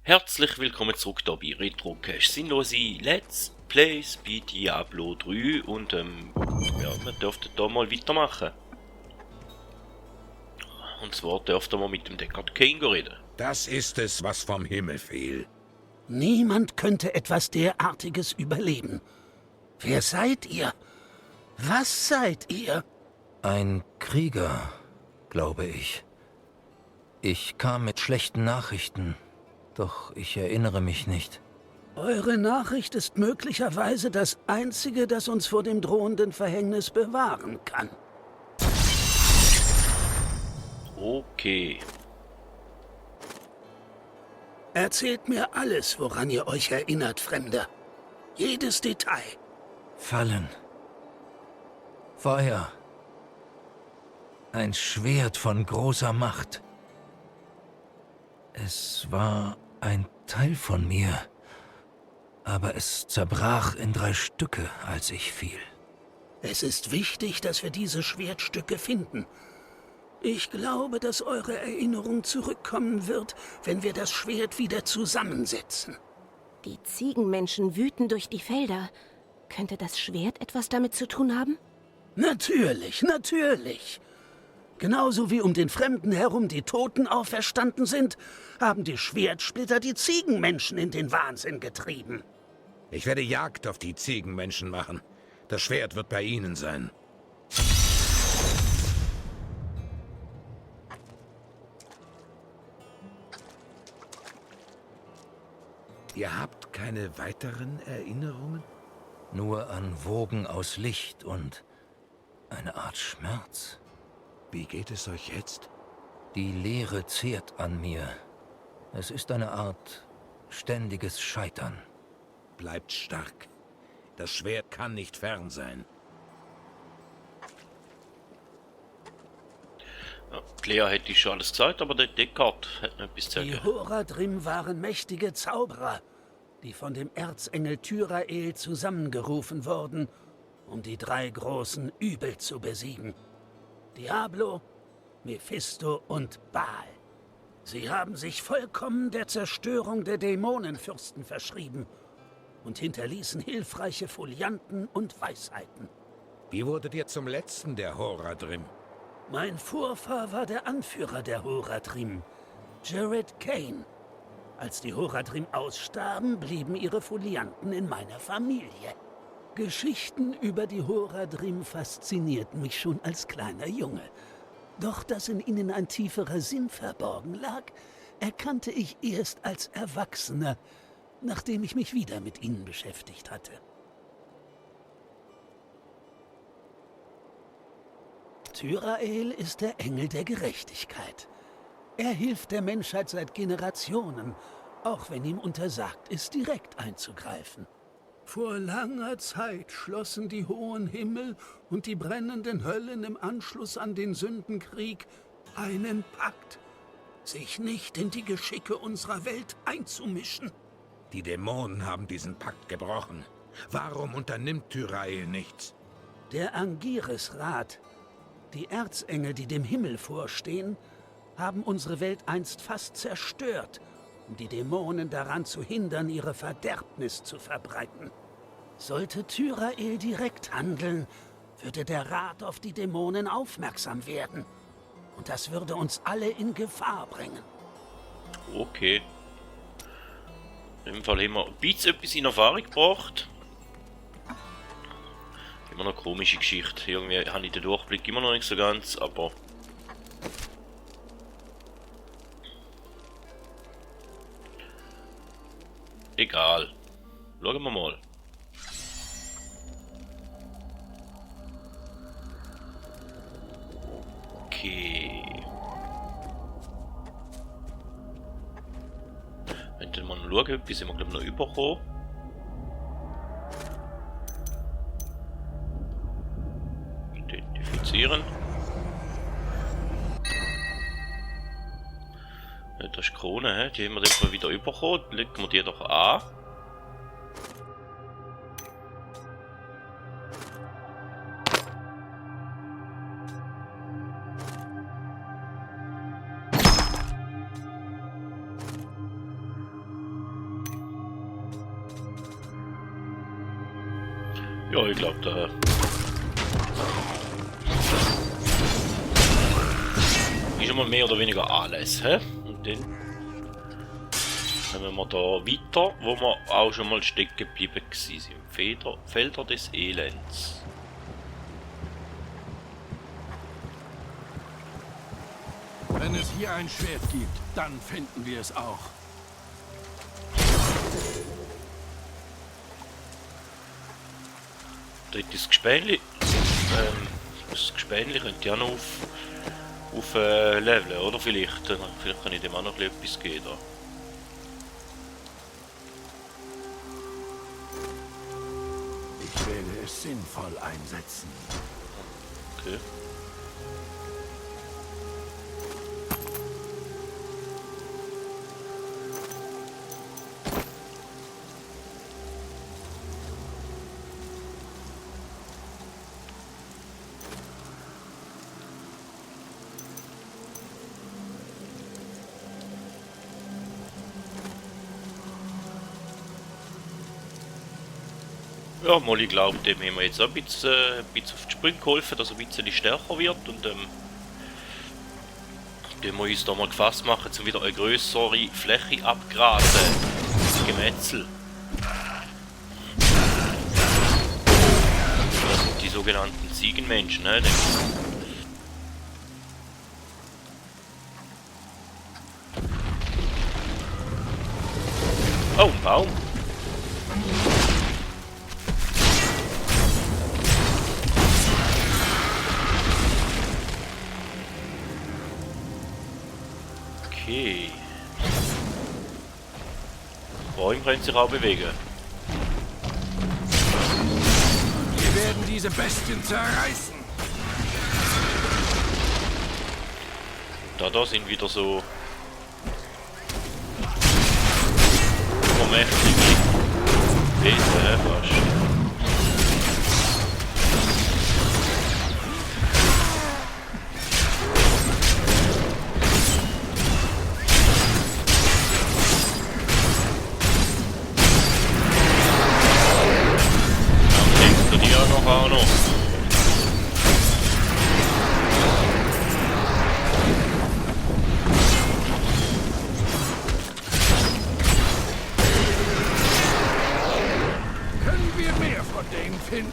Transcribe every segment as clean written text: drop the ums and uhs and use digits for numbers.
Herzlich willkommen zurück hier bei Retrocast. Sinnlose Let's Plays bei Diablo 3 und ja, wir dürften hier mal weitermachen. Und zwar dürften wir mit dem Deckard Cain reden. Das ist es, was vom Himmel fiel. Niemand könnte etwas derartiges überleben. Wer seid ihr? Was seid ihr? Ein Krieger, glaube ich. Ich kam mit schlechten Nachrichten, doch ich erinnere mich nicht. Eure Nachricht ist möglicherweise das Einzige, das uns vor dem drohenden Verhängnis bewahren kann. Okay. Erzählt mir alles, woran ihr euch erinnert, Fremder. Jedes Detail. Fallen. Feuer. Ein Schwert von großer Macht. Es war ein Teil von mir, aber es zerbrach in 3 Stücke, als ich fiel. Es ist wichtig, dass wir diese Schwertstücke finden. Ich glaube, dass eure Erinnerung zurückkommen wird, wenn wir das Schwert wieder zusammensetzen. Die Ziegenmenschen wüten durch die Felder. Könnte das Schwert etwas damit zu tun haben? Natürlich, natürlich. Genauso wie um den Fremden herum die Toten auferstanden sind, haben die Schwertsplitter die Ziegenmenschen in den Wahnsinn getrieben. Ich werde Jagd auf die Ziegenmenschen machen. Das Schwert wird bei ihnen sein. Ihr habt keine weiteren Erinnerungen? Nur an Wogen aus Licht und eine Art Schmerz. Wie geht es euch jetzt? Die Leere zehrt an mir. Es ist eine Art ständiges Scheitern. Bleibt stark. Das Schwert kann nicht fern sein. Ja, Claire hätte schon alles gesagt, aber der Deckard hat noch etwas zu Die sagen. Horadrim waren mächtige Zauberer, die von dem Erzengel Tyrael zusammengerufen wurden, um die 3 großen Übel zu besiegen. Diablo, Mephisto und Baal. Sie haben sich vollkommen der Zerstörung der Dämonenfürsten verschrieben und hinterließen hilfreiche Folianten und Weisheiten. Wie wurdet ihr zum letzten der Horadrim? Mein Vorfahr war der Anführer der Horadrim, Jared Cain. Als die Horadrim ausstarben, blieben ihre Folianten in meiner Familie. Geschichten über die Horadrim faszinierten mich schon als kleiner Junge. Doch dass in ihnen ein tieferer Sinn verborgen lag, erkannte ich erst als Erwachsener, nachdem ich mich wieder mit ihnen beschäftigt hatte. Tyrael ist der Engel der Gerechtigkeit. Er hilft der Menschheit seit Generationen, auch wenn ihm untersagt ist, direkt einzugreifen. Vor langer Zeit schlossen die hohen Himmel und die brennenden Höllen im Anschluss an den Sündenkrieg einen Pakt, sich nicht in die Geschicke unserer Welt einzumischen. Die Dämonen haben diesen Pakt gebrochen. Warum unternimmt Tyrael nichts? Der Angiris-Rat, die Erzengel, die dem Himmel vorstehen, haben unsere Welt einst fast zerstört, um die Dämonen daran zu hindern, ihre Verderbnis zu verbreiten. Sollte Tyrael direkt handeln, würde der Rat auf die Dämonen aufmerksam werden. Und das würde uns alle in Gefahr bringen. Okay. In dem Fall haben wir ein bisschen etwas in Erfahrung gebracht. Immer noch eine komische Geschichte. Irgendwie habe ich den Durchblick immer noch nicht so ganz, aber... Egal. Schauen wir mal. Okay. Wenn wir mal schauen, wie sind wir glaube ich noch überkommen. Identifizieren. Ja, das ist die Krone, die haben wir jetzt mal wieder überkommen. Legen wir die doch an. Ja, ich glaube, da... ist schon mal mehr oder weniger alles, hä? Und dann... kommen wir da weiter, wo wir auch schon mal stecken geblieben sind. Felder des Elends. Wenn es hier ein Schwert gibt, dann finden wir es auch. Drittes Gespänli. Das Gespänli könnte ja noch auf Leveln, oder? Vielleicht kann ich dem auch noch etwas geben. Da. Ich werde es sinnvoll einsetzen. Okay. Ja, Molly glaubt, dem haben wir jetzt auch ein bisschen auf die Sprünge geholfen, dass er ein bisschen stärker wird und dem wir uns da mal gefasst machen, um wieder eine größere Fläche abgrasen. Das Gemetzel. Das sind die sogenannten Ziegenmenschen, ne? Oh, ein Baum. Okay. Bäume können sich auch bewegen. Wir werden diese Bestien zerreißen. Da sind wieder so mächtige Wesen, fast. Auch noch. Können wir mehr von denen finden?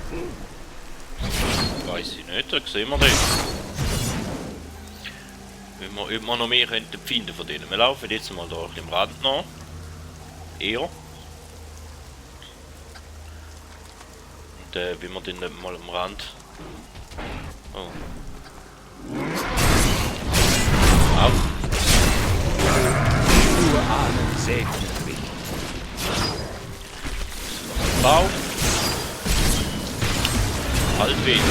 Weiß ich nicht, da sehen wir den. Ob wir noch mehr könnten finden von denen. Wir laufen jetzt mal da im Rand nach. Eher. Wie wir den mal am Rand. Oh. Au. Urahnen segnen mich. Baum. Halbwegs.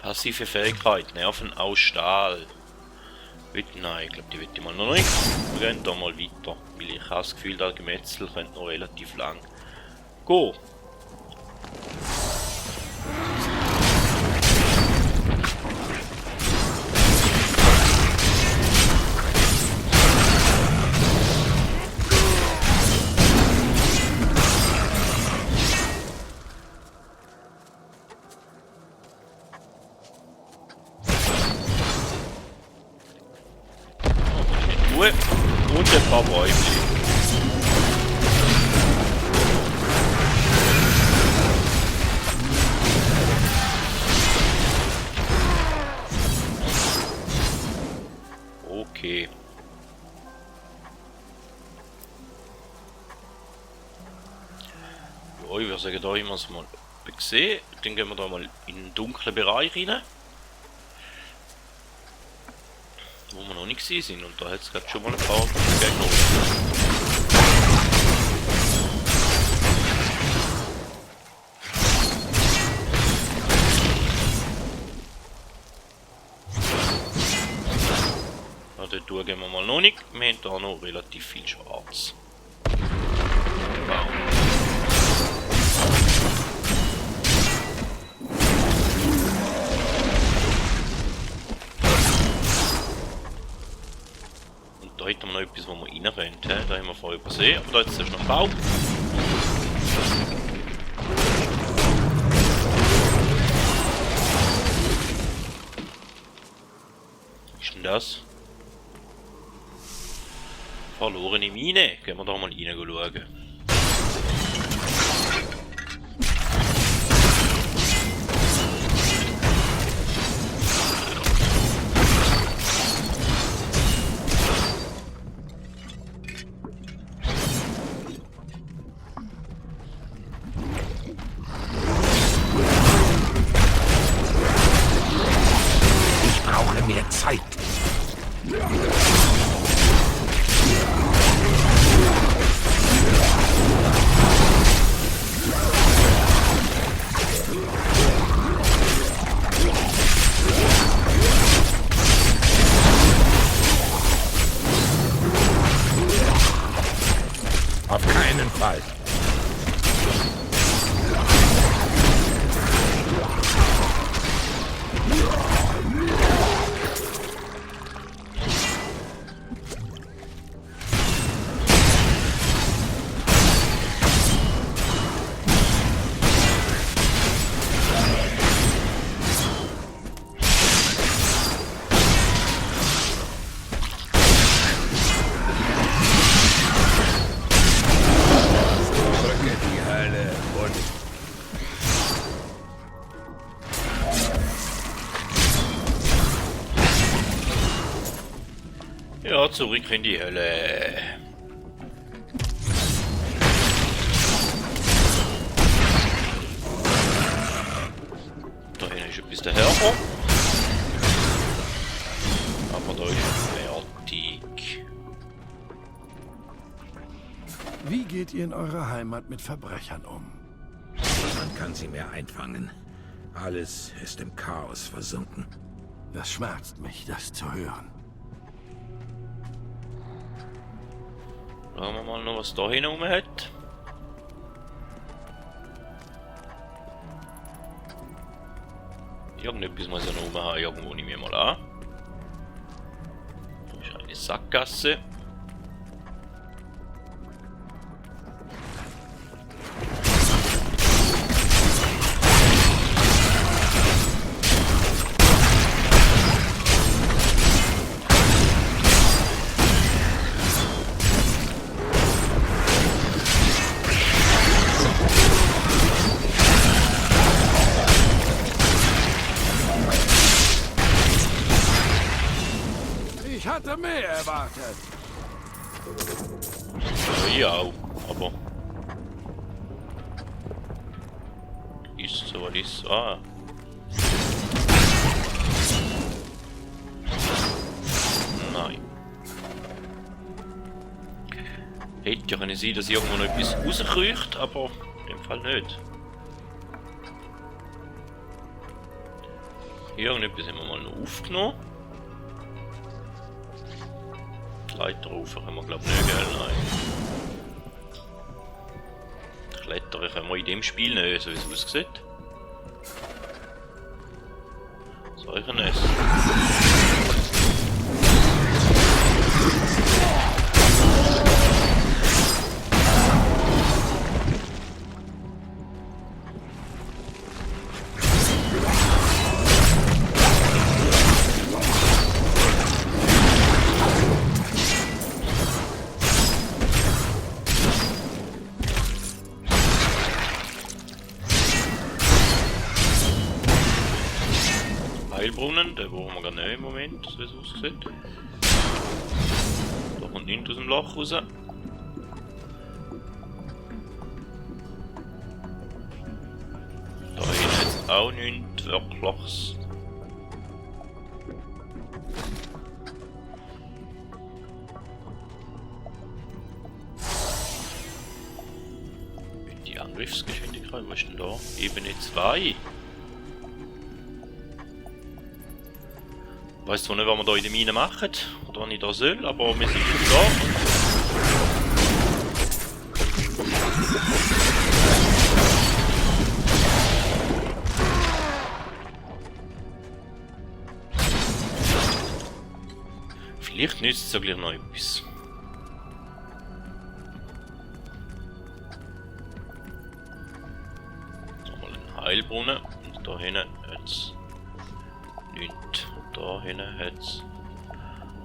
Passive Fähigkeit, Nerven aus Stahl. Nein, ich glaube, die wird ich mal noch nicht. Wir gehen da mal weiter, weil ich habe das Gefühl, das Gemetzel könnte noch relativ lang gehen. Und ein paar Bäume. Okay. Ja, ich würde sagen, da haben wir es mal gesehen. Dann gehen wir da mal in den dunklen Bereich rein. Wo wir noch nicht gesehen sind, und da hat es gerade schon mal ein paar Gegner. Ja, dort gehen wir mal noch nicht, wir haben da noch relativ viel Schwarz. Wow. noch etwas, wo wir rein können. Da haben wir vorher übersehen, aber da ist noch ein Baum. Was ist denn das? Verlorene Mine. Gehen wir da mal rein schauen. Ich brauche mehr Zeit. Auf keinen Fall. Drücke die Hölle und Ja, zurück in die Hölle. Da hinten ist etwas daher. Aber da ist fertig. Wie geht ihr in eurer Heimat mit Verbrechern um? man kann sie mehr einfangen. Alles ist im Chaos versunken. Das schmerzt mich, das zu hören. Schauen wir mal noch, was da hinten hat. Irgendetwas muss ja noch rum haben, irgendwo nehme ich mal an. Da ist eine Sackgasse. Ich hatte mehr erwartet. Ja, aber... Ist so, was ist so. Ah. Nein. Hätte ja können sein, dass irgendwo noch etwas rauskriecht, aber in dem Fall nicht. Irgendetwas haben wir mal noch aufgenommen. Leiter rauf können wir glaube ich nicht, gell? Nein. Klettern können wir in dem Spiel nicht, so wie es aussieht. Säurennest. Heilbrunnen, den brauchen wir gar nicht im Moment, so wie es aussieht. Da kommt nichts aus dem Loch raus. Da hinten jetzt auch nichts Wirkliches. Die Angriffsgeschwindigkeit, was ist denn da? Ebene 2. Ich weiss zwar nicht, was wir hier in der Mine machen, oder was ich da soll, aber wir sind jetzt da. Vielleicht nützt es ja gleich noch etwas. Heilbrunnen. Und da hinten hat's nichts. Da hinten hat's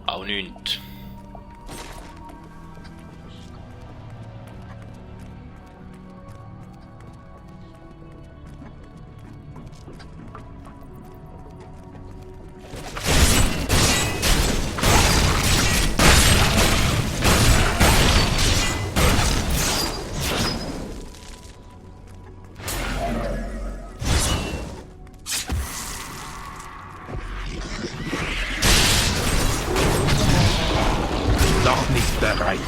auch nichts. Noch nicht bereit.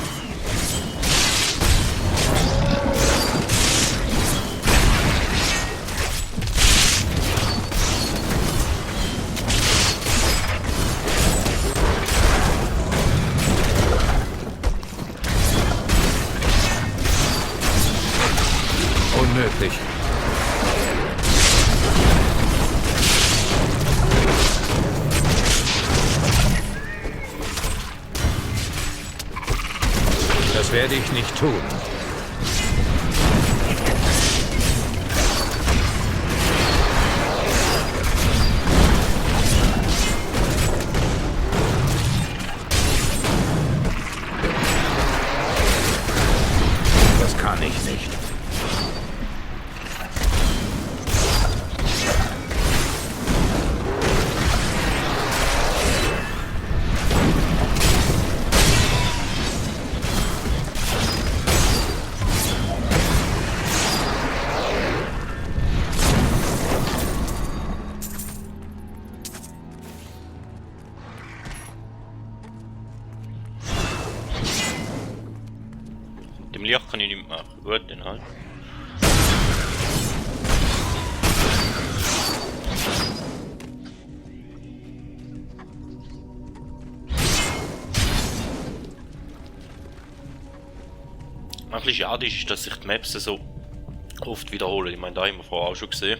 Unmöglich. Das werde ich nicht tun. Das kann ich nicht. Dem Licht kann ich nicht machen. Gut, dann halt. Ein bisschen schade ist, dass sich die Maps so oft wiederholen. Ich meine, da haben wir vorher auch schon gesehen.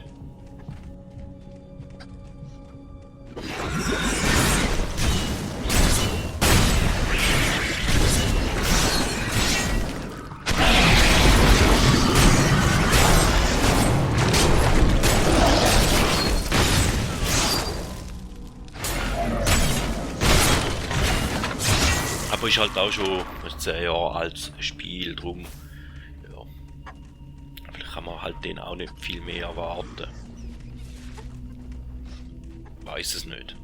Aber ist halt auch schon 10 Jahre altes Spiel, drum ja, vielleicht kann man halt den auch nicht viel mehr erwarten. Weiß es nicht.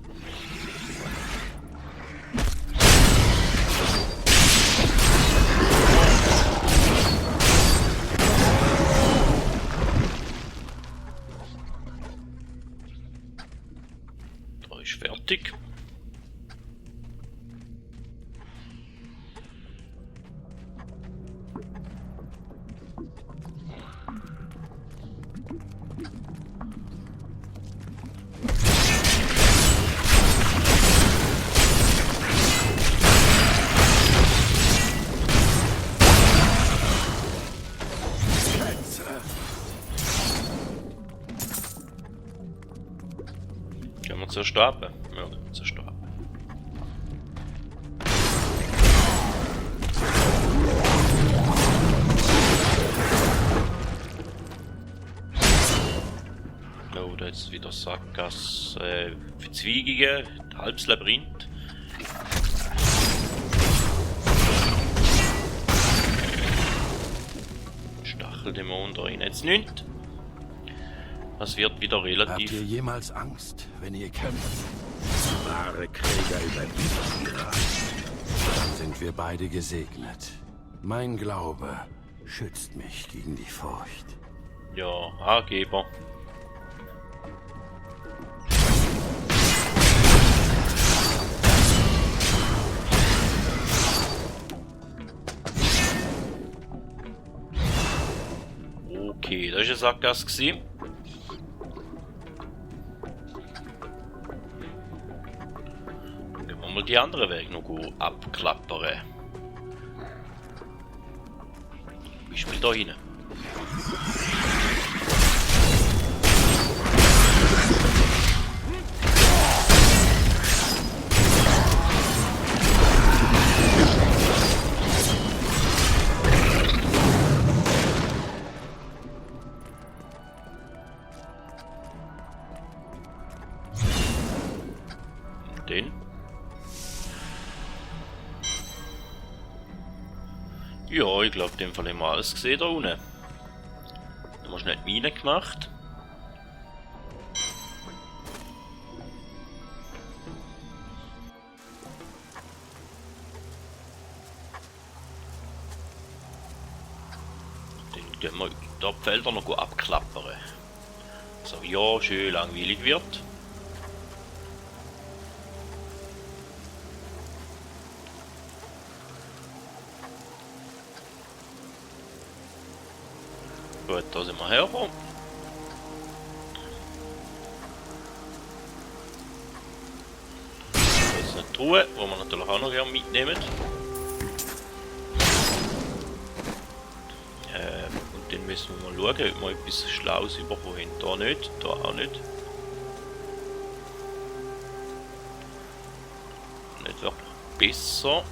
Da ist fertig. Können wir zerstarben? Ja, können wir zerstarben. Oh, da ist wieder Sackgasse, Verzweigungen, halbes Labyrinth. Stacheldämon da rein, jetzt nichts. Das wird wieder Habt relativ. ihr jemals Angst, wenn ihr kämpft? Wahre Krieger überbieten ihre Angst. Dann sind wir beide gesegnet. Mein Glaube schützt mich gegen die Furcht. Ja, Angeber. Okay, das war eine Sackgasse gewesen. Dann gehen wir mal die anderen Wege noch gut abklappern. Beispiel da hinten. den. Ja, ich glaube, in dem Fall haben wir alles gesehen da unten. Da haben wir schnell die Mine gemacht. Dann gehen wir da die Felder noch gut abklappern. So, ja, schön langweilig wird. Gut, da sind wir hergekommen. Da ist eine Truhe, die wir natürlich auch noch gerne mitnehmen. Und dann müssen wir mal schauen, ob wir etwas Schlaues bekommen haben. Da nicht, da auch nicht. Nicht wirklich besser.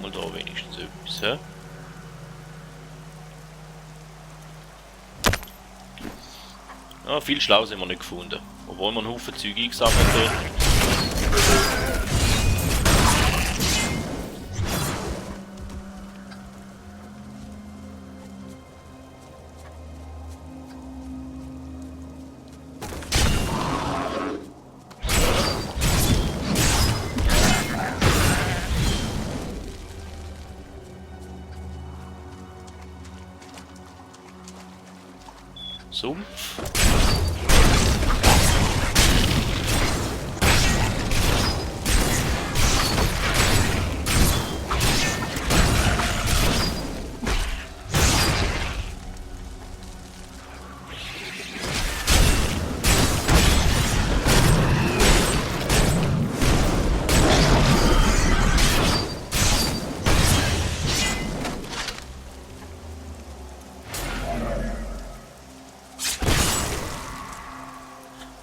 Mal da wenigstens etwas, hä? Ja, viel Schlau haben wir nicht gefunden. Obwohl wir einen Haufen Zeug eingesammelt haben. Sumpf.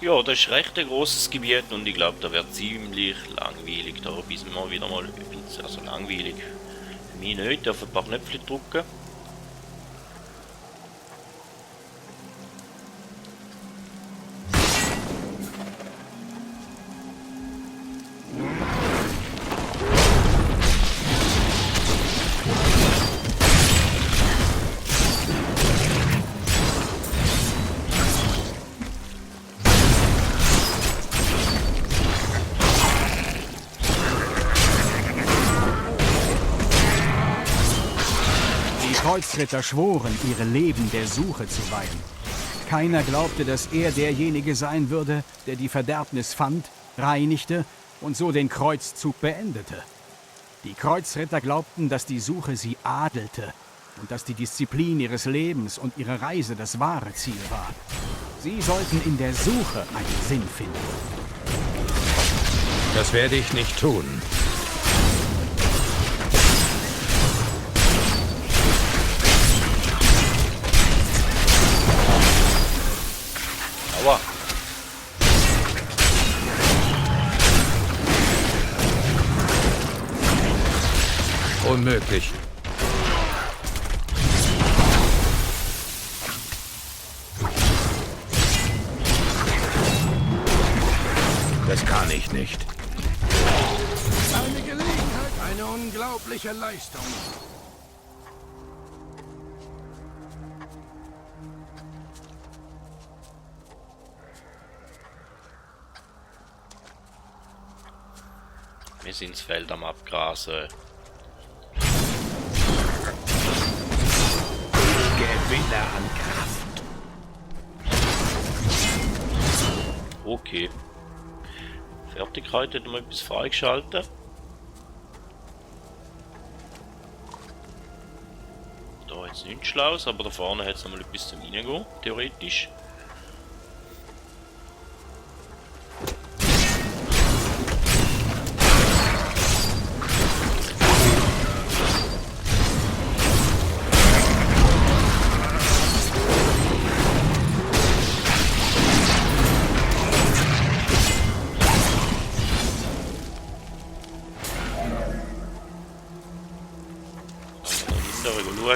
Ja, das ist recht ein grosses Gebiet und ich glaube, da wird ziemlich langweilig. Da bis wir wieder mal etwas, also langweilig. Für mich nicht, auf ein paar Knöpfe drücken. Die Kreuzritter schworen, ihre Leben der Suche zu weihen. Keiner glaubte, dass er derjenige sein würde, der die Verderbnis fand, reinigte und so den Kreuzzug beendete. Die Kreuzritter glaubten, dass die Suche sie adelte und dass die Disziplin ihres Lebens und ihre Reise das wahre Ziel war. Sie sollten in der Suche einen Sinn finden. Das werde ich nicht tun. Aua. Unmöglich. Das kann ich nicht. Eine Gelegenheit, eine unglaubliche Leistung. Wir sind das Feld am Abgrasen. Gewinne an Kraft. Okay. Fertigkeit hat mal etwas freigeschaltet. Da jetzt nichts Schlaues, aber da vorne hat es noch mal etwas zum Reingehen, theoretisch.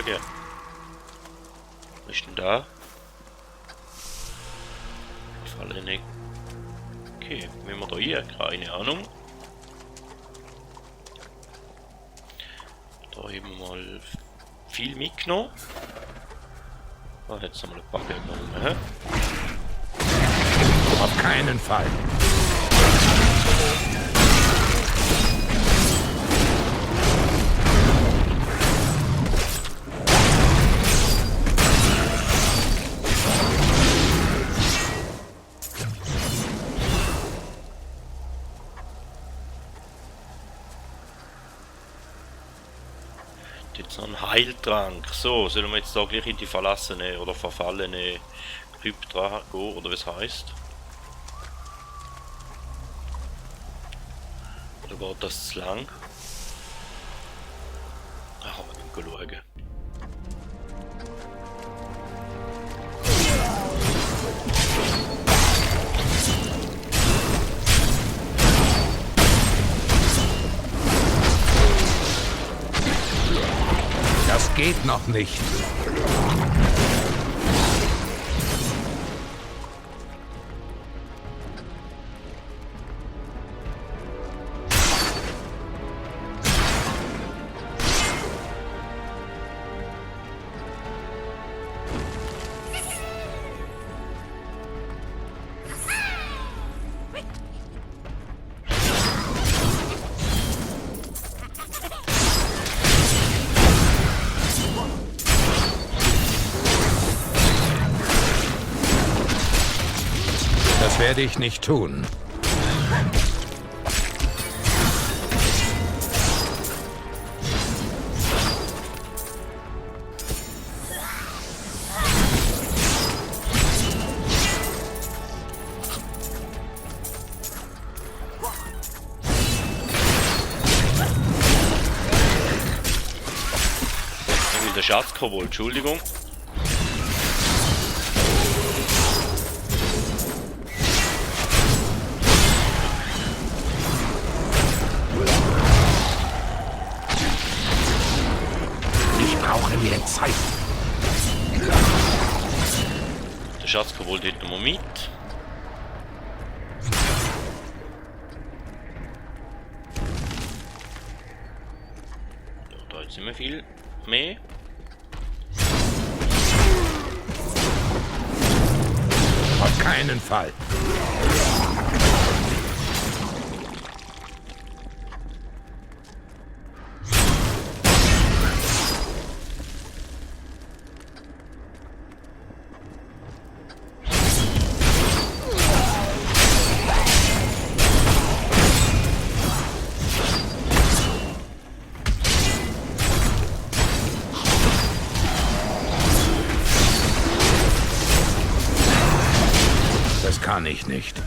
schauen. Was ist denn da? Falle nicht. Okay, wenn wir da hier, keine Ahnung. Da haben wir mal viel mitgenommen. Ah, jetzt haben wir ein paar genommen. Hä? Auf keinen Fall. Jetzt noch ein Heiltrank. So, sollen wir jetzt da gleich in die verlassene oder verfallene Krypta gehen, oder was heisst? Oder geht das zu lang? Ach, wir müssen schauen. Das geht noch nicht. Das werde ich nicht tun. Ich will der Schatzkobold, Entschuldigung. Ich brauche mehr Zeit. Der Schatzkobold hält nochmal mit. Ja, da jetzt nicht mehr viel mehr. Auf keinen Fall. Das kann ich nicht.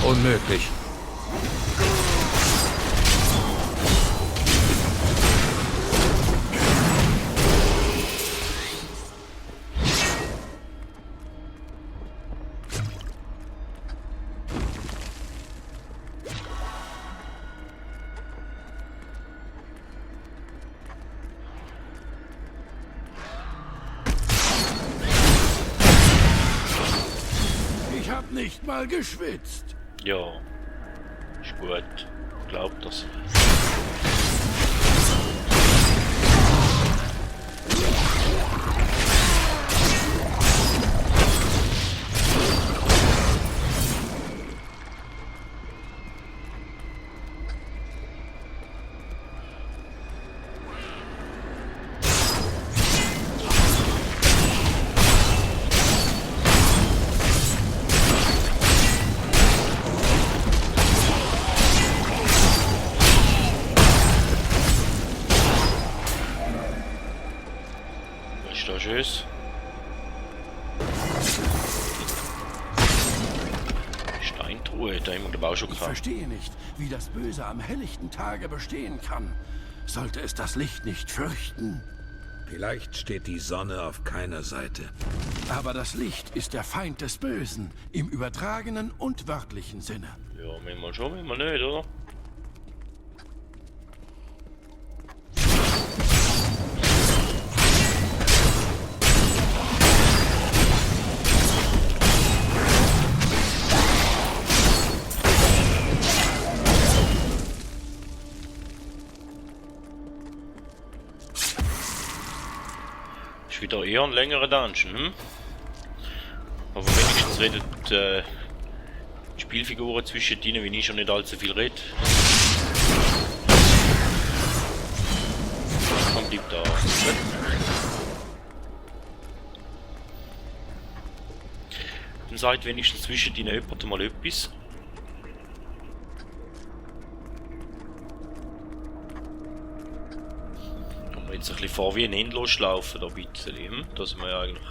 Unmöglich. Ich hab nicht mal geschwitzt. Ja, ist gut. Glaubt das. Was ist da Schönes? Steintruhe, da haben wir glaube ich auch schon Ich gehabt. verstehe nicht, wie das Böse am helllichten Tage bestehen kann. Sollte es das Licht nicht fürchten? Vielleicht steht die Sonne auf keiner Seite. Aber das Licht ist der Feind des Bösen, im übertragenen und wörtlichen Sinne. Ja, manchmal schon, manchmal nicht, oder? Ist wieder eher ein längerer Dungeon, hm? Aber wenigstens redet die Spielfiguren zwischen denen, wie ich schon nicht allzu viel rede. Komm, bleib da. Dann sagt wenigstens zwischen denen jemand mal etwas. Kommen wir jetzt ein bisschen vor wie ein Endlosschlaufen da ein bisschen. Das sind wir ja eigentlich.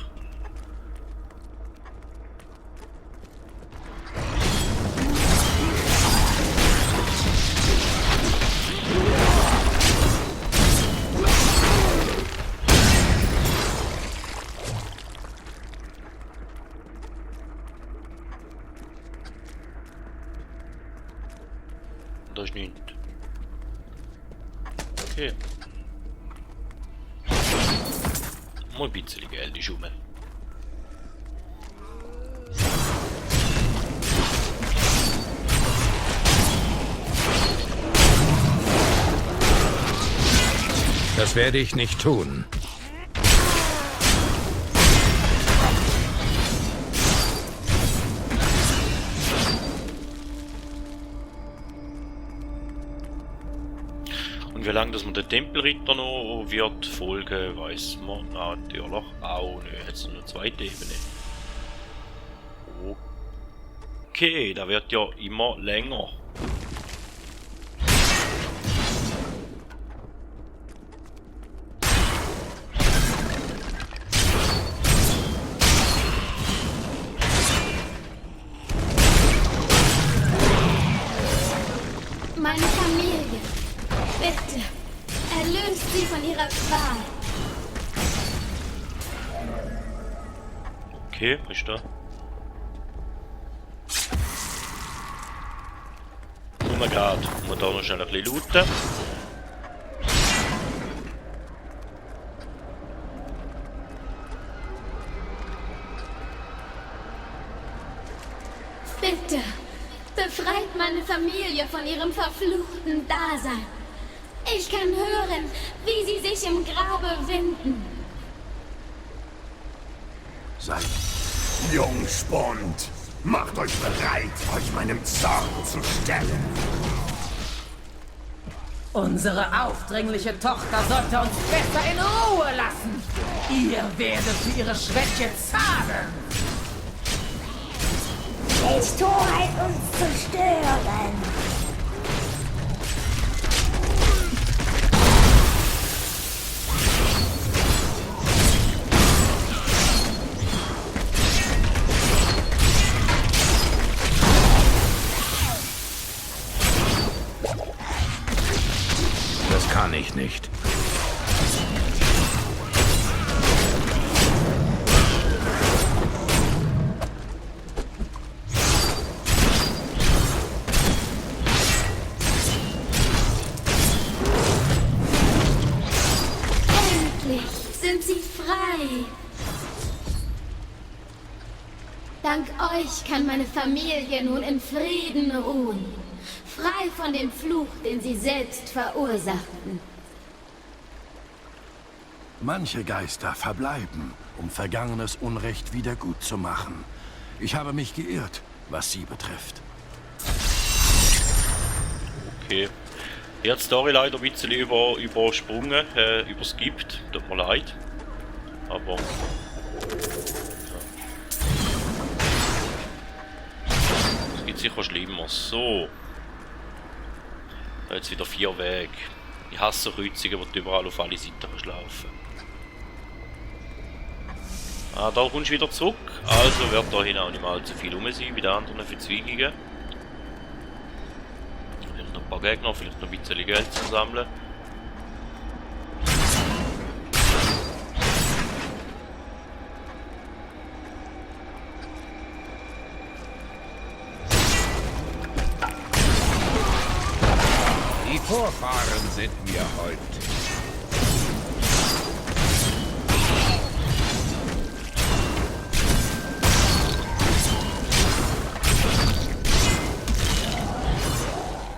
Da ist nichts. Okay. Mal ein bisschen Geld ist rum. Das werde ich nicht tun. Und wie lange das man den Tempelritter noch wird folgen, weiß man natürlich auch nicht. Jetzt noch eine zweite Ebene. Okay, da wird ja immer länger. Meine Familie. Bitte, erlöst sie von ihrer Qual. Okay, ist da. Nur gerade. Wir da noch schnell ein bisschen looten. Bitte, befreit meine Familie von ihrem verfluchten Dasein. Ich kann hören, wie sie sich im Grabe winden. Seid Jungspund, macht euch bereit, euch meinem Zorn zu stellen. Unsere aufdringliche Tochter sollte uns besser in Ruhe lassen. Ihr werdet für ihre Schwäche zahlen. Ich Torheit, uns zu stören. Das kann ich nicht. Endlich sind sie frei. Dank euch kann meine Familie nun in Frieden ruhen. Frei von dem Fluch, den sie selbst verursachten. Manche Geister verbleiben, um vergangenes Unrecht wieder gut zu machen. Ich habe mich geirrt, was sie betrifft. Okay. Ich habe die Story leider ein bisschen übersprungen, überskippt. Tut mir leid. Aber... Es gibt sicher Schlimmeres. So. Jetzt wieder 4 Wege. Ich hasse Kreuzungen, wo du überall auf alle Seiten laufen. Ah, da kommst du wieder zurück. Also wird da hin auch nicht mal allzu viel rum sein wie die anderen Verzweigungen. Vielleicht noch ein paar Gegner, vielleicht noch ein bisschen Geld zu sammeln. Vorfahren sind wir heute.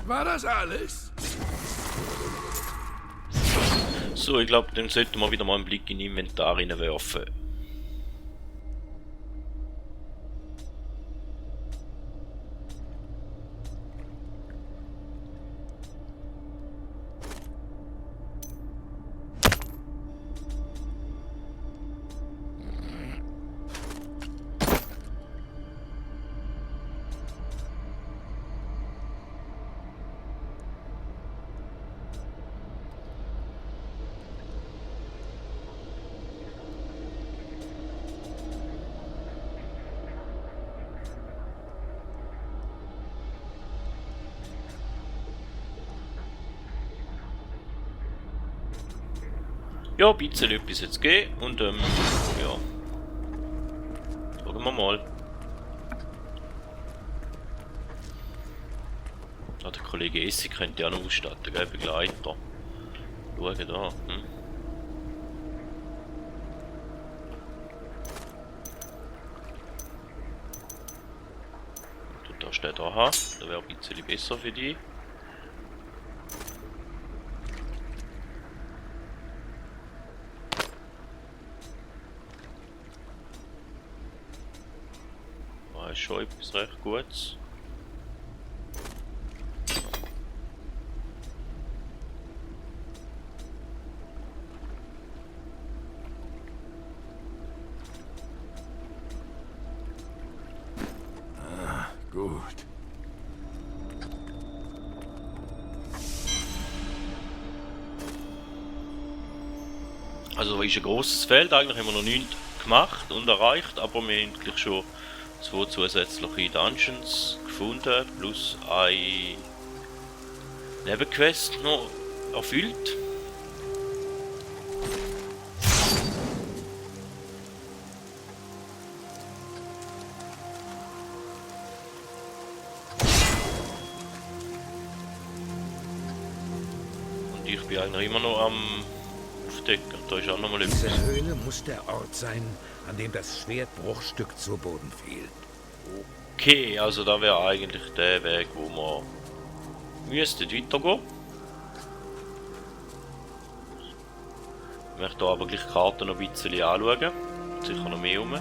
War das alles? So, ich glaube, dann sollten wir wieder mal einen Blick in Inventar werfen. Ja, ein bisschen etwas jetzt gehen und ja. Schauen wir mal. Ah, der Kollege Essi könnte ja noch ausstatten, gell? Begleiter. Schauen da. Du darfst den da haben, der wäre ein bisschen besser für dich. Ist schon etwas recht Gutes. Ah, gut. Also ist ein grosses Feld, eigentlich haben wir noch nichts gemacht und erreicht, aber wir haben eigentlich schon 2 zusätzliche Dungeons gefunden, plus eine Nebenquest noch erfüllt. Und ich bin eigentlich immer noch am Aufdecken, da ist auch nochmal etwas. Diese Höhle muss der Ort sein, an dem das Schwertbruchstück zu Boden fiel. Okay, also da wäre eigentlich der Weg, wo wir müssten weitergehen. Ich möchte aber gleich die Karte noch ein bisschen anschauen. Sicher noch mehr rum.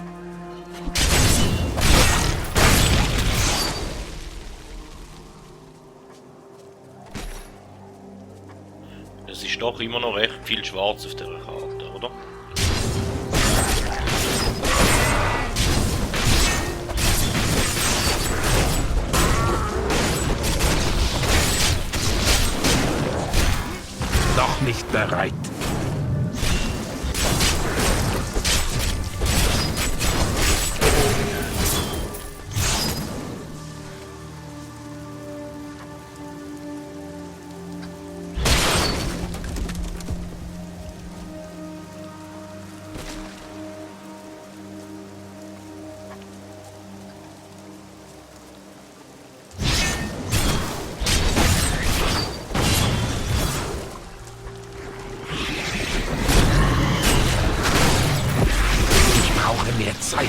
Es ist doch immer noch recht viel schwarz auf dieser Karte, oder? Noch nicht bereit. Mehr Zeit.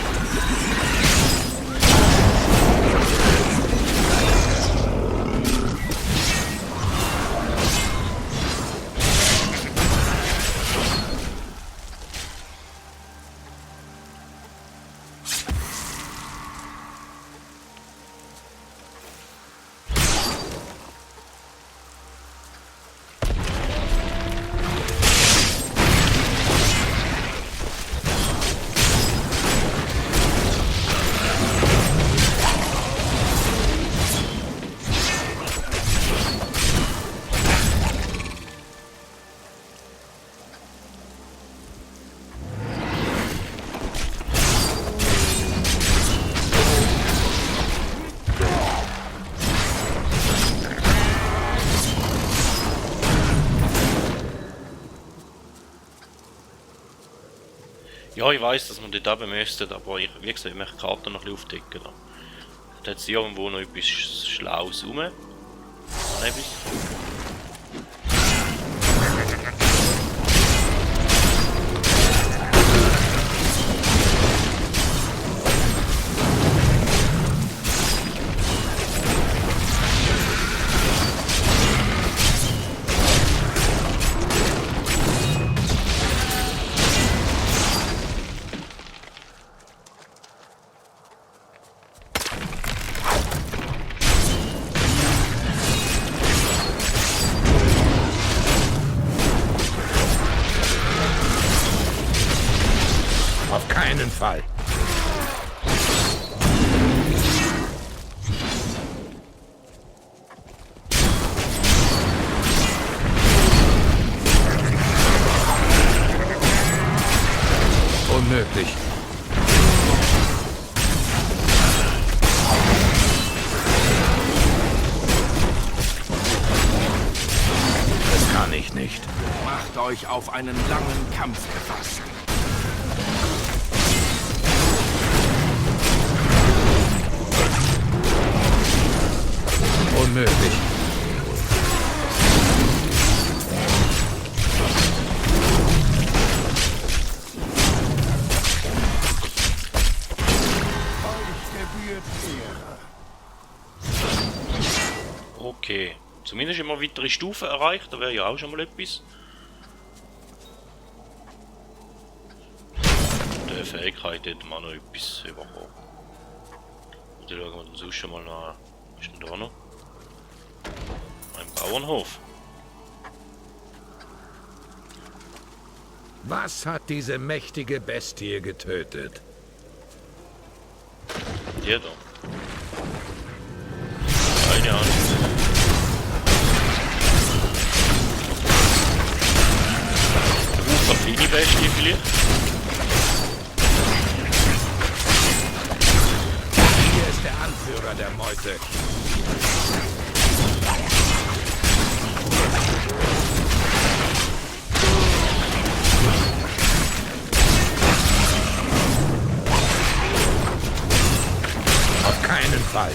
Ja, ich weiß, dass man dort oben müsste, aber ich, wie gesagt, ich möchte die Karte noch ein bisschen aufdecken. Da hat es irgendwo noch etwas Schlaues rum. Etwas. keinen Fall. Unmöglich. Das kann ich nicht. Macht euch auf einen langen Kampf gefasst. Unmöglich. Okay. Zumindest immer weitere Stufen erreicht, da wäre ja auch schon mal etwas. Der Fähigkeit hätte man noch etwas überkommen. Und schauen wir dann sonst schon mal nach. Was ist denn da noch? Ein Bauernhof. Was hat diese mächtige Bestie getötet? Der da. Keine Ahnung. Eine Bestie vielleicht? Hier ist der Anführer der Meute. Auf keinen Fall.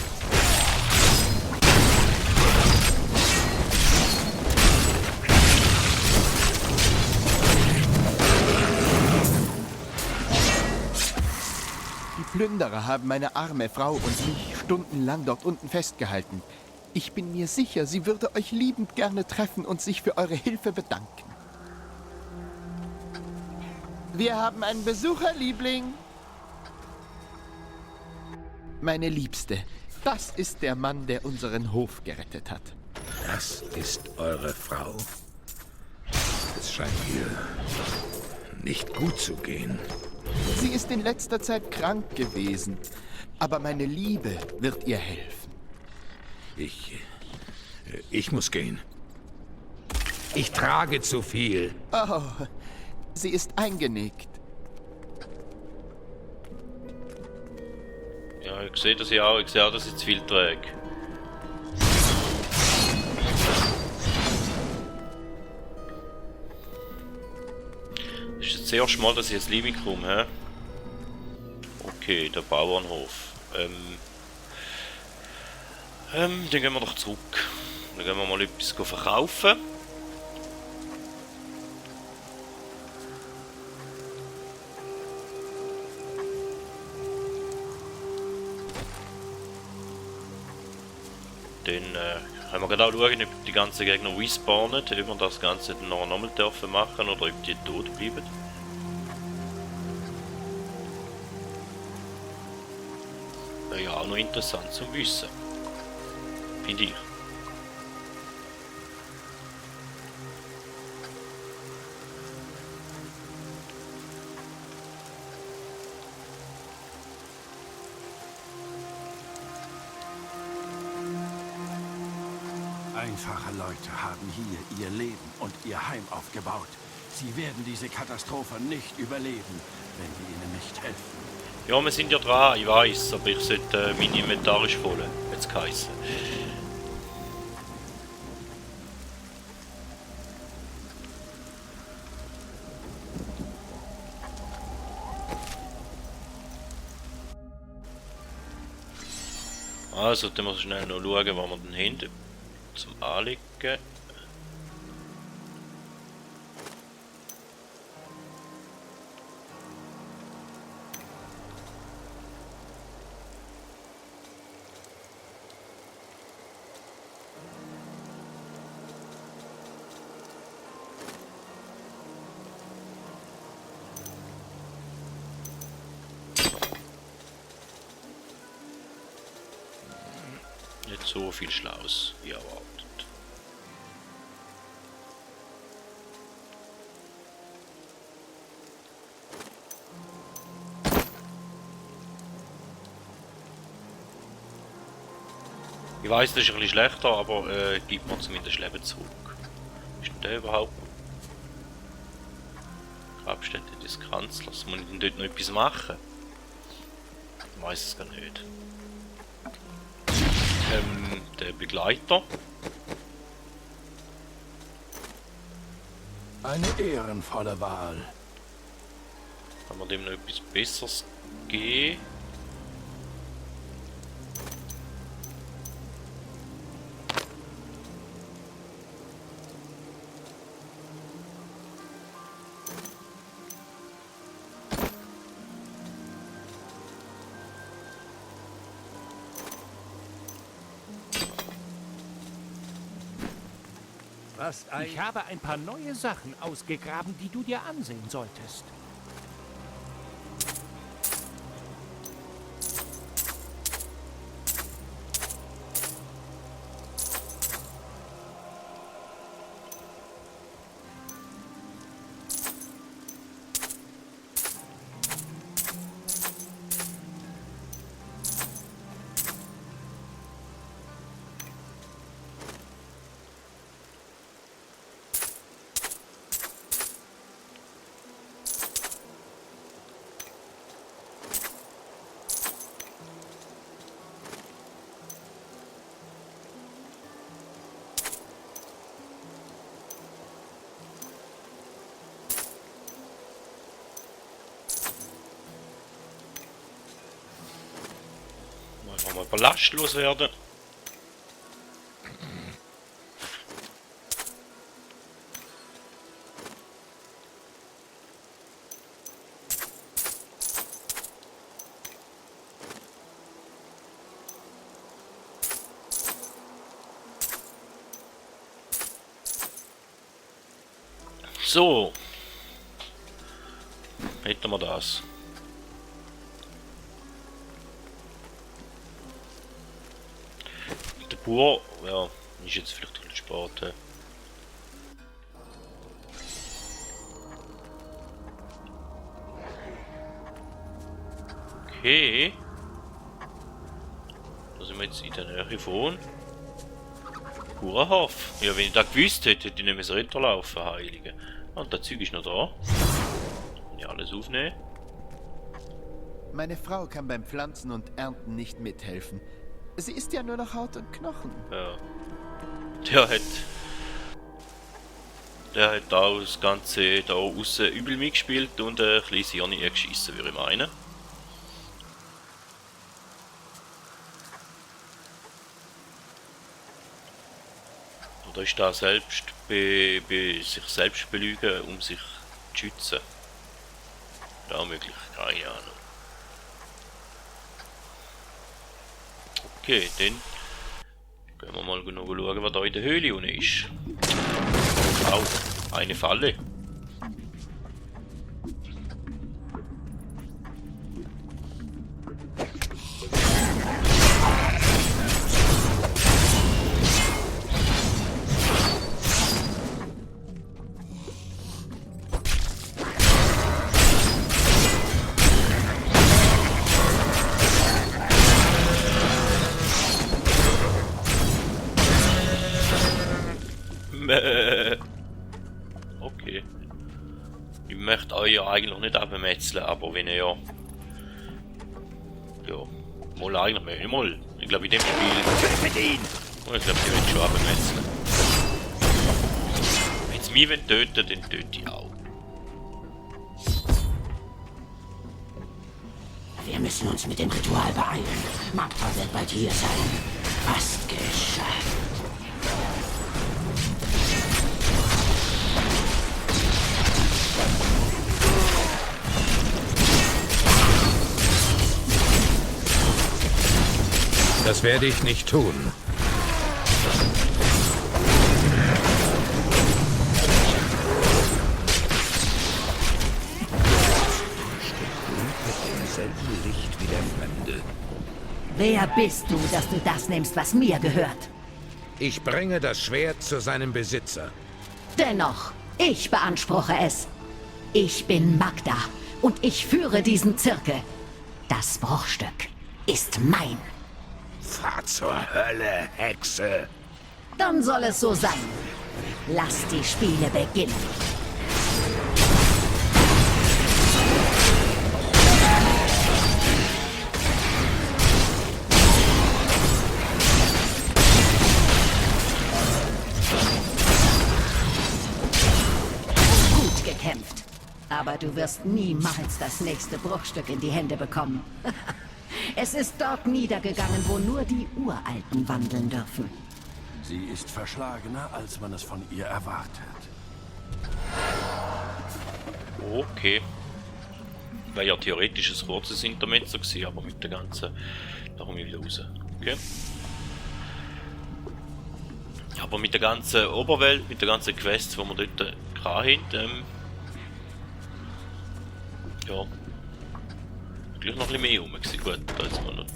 Die Plünderer haben meine arme Frau und mich stundenlang dort unten festgehalten. Ich bin mir sicher, sie würde euch liebend gerne treffen und sich für eure Hilfe bedanken. Wir haben einen Besucher, Liebling. Meine Liebste, das ist der Mann, der unseren Hof gerettet hat. Das ist eure Frau? Es scheint ihr nicht gut zu gehen. Sie ist in letzter Zeit krank gewesen, aber meine Liebe wird ihr helfen. Ich muss gehen. Ich trage zu viel. Oh, sie ist eingenickt. Ja, ich sehe das ja auch. Ich sehe auch, dass ich zu viel trage. Das ist jetzt das erste Mal, dass ich jetzt Limit komme, hä? Okay, der Bauernhof. Dann gehen wir doch zurück. Dann gehen wir mal etwas verkaufen. Dann können wir genau schauen, ob die ganzen Gegner respawnen, ob wir das Ganze dann noch einmal dürfen machen oder ob die tot bleiben. Wäre ja auch noch interessant zu wissen. Finde ich. Einfache Leute haben hier ihr Leben und ihr Heim aufgebaut. Sie werden diese Katastrophe nicht überleben, wenn wir ihnen nicht helfen. Ja, wir sind ja dran, ich weiß, aber ich sollte meine Inventarisch voll, jetzt geheißen. Also, dann muss ich schnell noch schauen, wo wir denn hin. Zum Anlegen. Nicht so viel Schlaues wie erwartet. Ich weiß, das ist ein bisschen schlechter, aber gibt mir zumindest Leben zurück. Ist denn der überhaupt? Grabstätte des Kanzlers. Muss ich denn dort noch etwas machen? Ich weiß es gar nicht. Der Begleiter. Eine ehrenvolle Wahl. Kann man dem noch etwas Besseres geben? Ich habe ein paar neue Sachen ausgegraben, die du dir ansehen solltest. Mal ballastlos werden. So. Hätten wir das. Pur, ja, ist jetzt vielleicht ein bisschen spät. Okay. Da sind wir jetzt in der Nähe von Purhof. Ja, wenn ich das gewusst hätte, hätte ich nicht mehr runterlaufen, Heilige. Und das Zeug ist noch da. Kann ich alles aufnehmen? Meine Frau kann beim Pflanzen und Ernten nicht mithelfen. Sie ist ja nur noch Haut und Knochen. Ja. Der hat da das Ganze da außen übel mitgespielt und ein kleines Hirn geschissen, würde ich meinen. Oder ist da selbst sich selbst belügen, um sich zu schützen? Da möglich, keine Ahnung. Okay, dann gehen wir mal genau schauen, was da in der Höhle unten ist. Oh, eine Falle. Okay. Ich möchte euch ja eigentlich nicht abmetzeln, aber wenn ihr ja... Ja, mal eigentlich mal. Ich glaube in dem Spiel... Ich glaube, die werden schon abmetzeln. Wenn sie mich töten wollen, dann töte ich auch. Wir müssen uns mit dem Ritual beeilen. Magda wird bald hier sein. Fast geschafft. Das werde ich nicht tun. Mit demselben Licht wie der Fremde. Wer bist du, dass du das nimmst, was mir gehört? Ich bringe das Schwert zu seinem Besitzer. Dennoch, ich beanspruche es. Ich bin Magda und ich führe diesen Zirkel. Das Bruchstück ist mein. Fahr zur Hölle, Hexe. Dann soll es so sein. Lass die Spiele beginnen. Gut gekämpft. Aber du wirst niemals das nächste Bruchstück in die Hände bekommen. Es ist dort niedergegangen, wo nur die Uralten wandeln dürfen. Sie ist verschlagener, als man es von ihr erwartet. Okay. Wäre ja theoretisch ein kurzes Intermezzo gewesen, aber mit der ganzen... Da komme ich wieder raus. Okay. Aber mit der ganzen Oberwelt, mit der ganzen Quest, die wir dort hatten, ja. Gleich noch ein bisschen mehr rum gewesen. Gut, da ist mal noch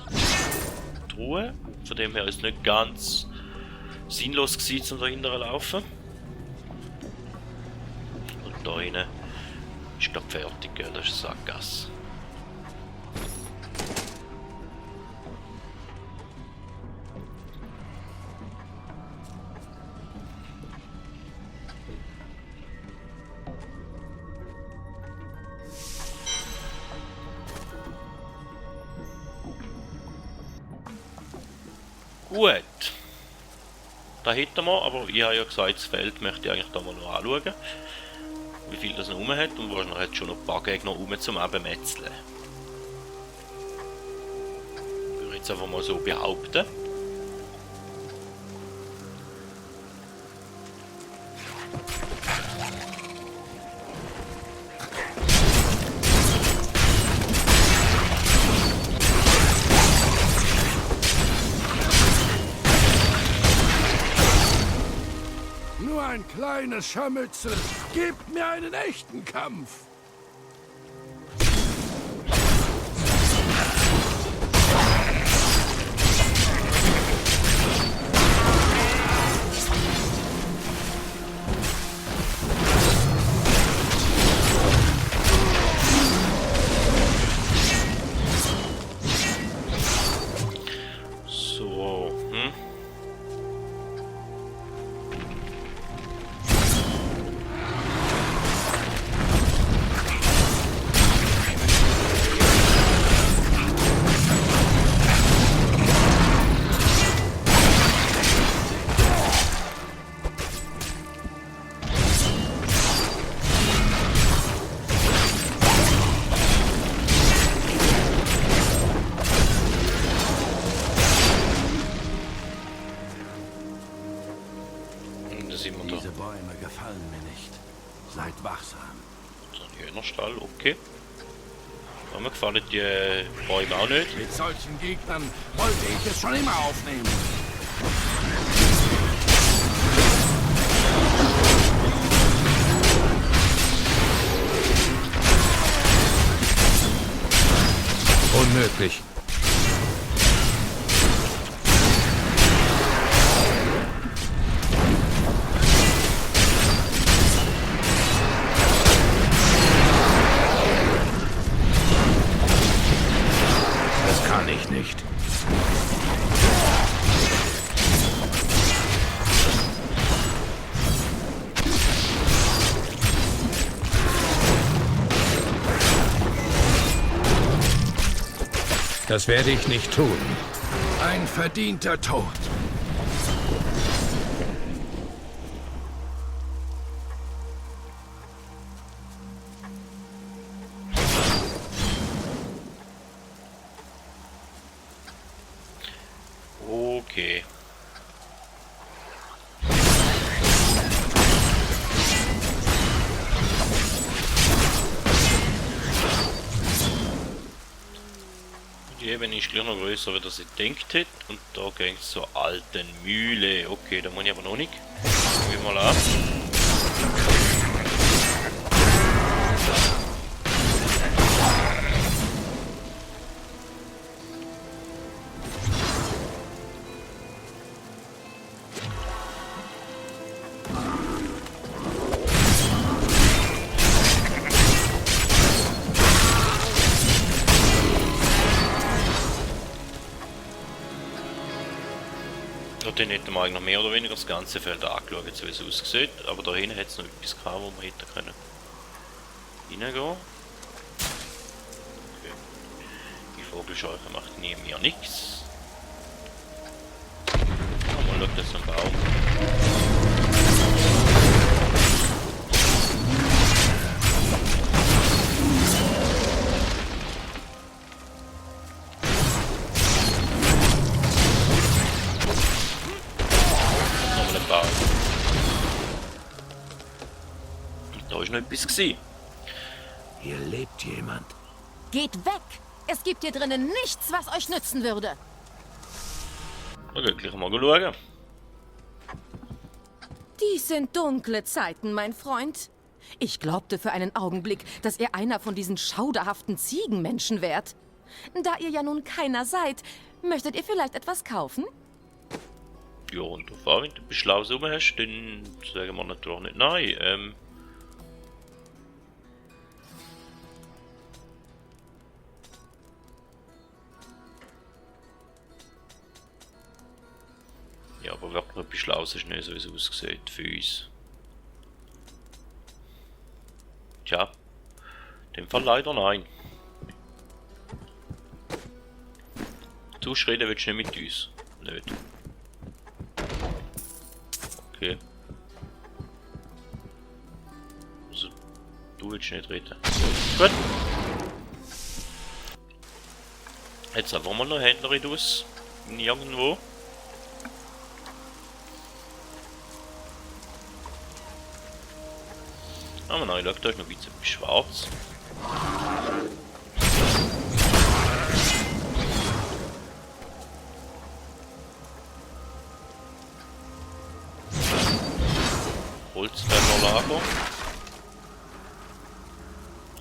die Truhe. Von dem her ist es nicht ganz sinnlos gewesen, zum dahinter laufen. Und da rein ist glaube fertig, gell? Das ist eine Sackgasse. Gut. Da hätten wir, aber ich habe ja gesagt, das Feld möchte ich eigentlich da mal noch anschauen. Wie viel das noch rum hat und wahrscheinlich hat schon noch ein paar Gegner rum zum Abmetzeln. Ich würde jetzt einfach mal so behaupten. Nur ein kleines Scharmützel. Gebt mir einen echten Kampf. So, Diese Bäume gefallen mir nicht. Seid wachsam. So ein Hühnerstall, okay. Aber mir gefallen die Bäume auch nicht. Mit solchen Gegnern wollte ich es schon immer aufnehmen. Unmöglich. Das kann ich nicht. Das werde ich nicht tun. Ein verdienter Tod. Okay. Die Ebene ist gleich noch größer, wie das ich gedacht hätte. Und da ging es zur alten Mühle. Okay, da muss ich aber noch nicht. Schauen wir mal ab. dann hätten wir eigentlich mehr oder weniger das ganze Feld angeschaut, so wie es aussieht. Aber da hinten hat es noch etwas gehabt, wo wir hätten können reingehen. Okay. Die Vogelscheuche macht neben mir nichts. Mal schaut jetzt am Baum. Da war noch etwas gewesen. Hier lebt jemand. Geht weg! Es gibt hier drinnen nichts, was euch nützen würde. Okay, gleich mal schauen. Dies sind dunkle Zeiten, mein Freund. Ich glaubte für einen Augenblick, dass ihr einer von diesen schauderhaften Ziegenmenschen wärt. Da ihr ja nun keiner seid, möchtet ihr vielleicht etwas kaufen? Ja, und auf wenn du etwas Schlaues rum hast, dann sagen wir natürlich nicht nein. Ja, aber wirklich etwas Schlaues ist nicht so, wie es aussieht für uns. Tja, in dem Fall leider nein. Zuschreden willst du nicht mit uns. Nicht. Okay. Also, du willst nicht reden. Gut. Jetzt haben wir mal noch Händlerin aus. Irgendwo. Aber nein, schau, da ist noch ein bisschen schwarz. Holzfällerlager.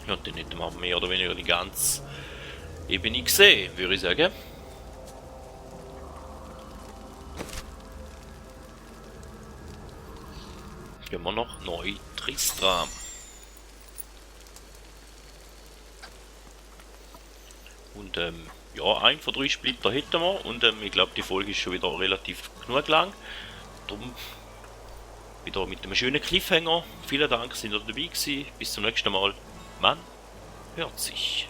Ja, und dann hätten wir mehr oder weniger die ganze Ebene gesehen, würde ich sagen. Gehen wir noch neu Tristram. Und ja, ein von 3 Splitter hätten wir und ich glaube die Folge ist schon wieder relativ genug lang. Darum wieder mit einem schönen Cliffhanger. Vielen Dank, sind ihr dabei gewesen. Bis zum nächsten Mal. Man hört sich.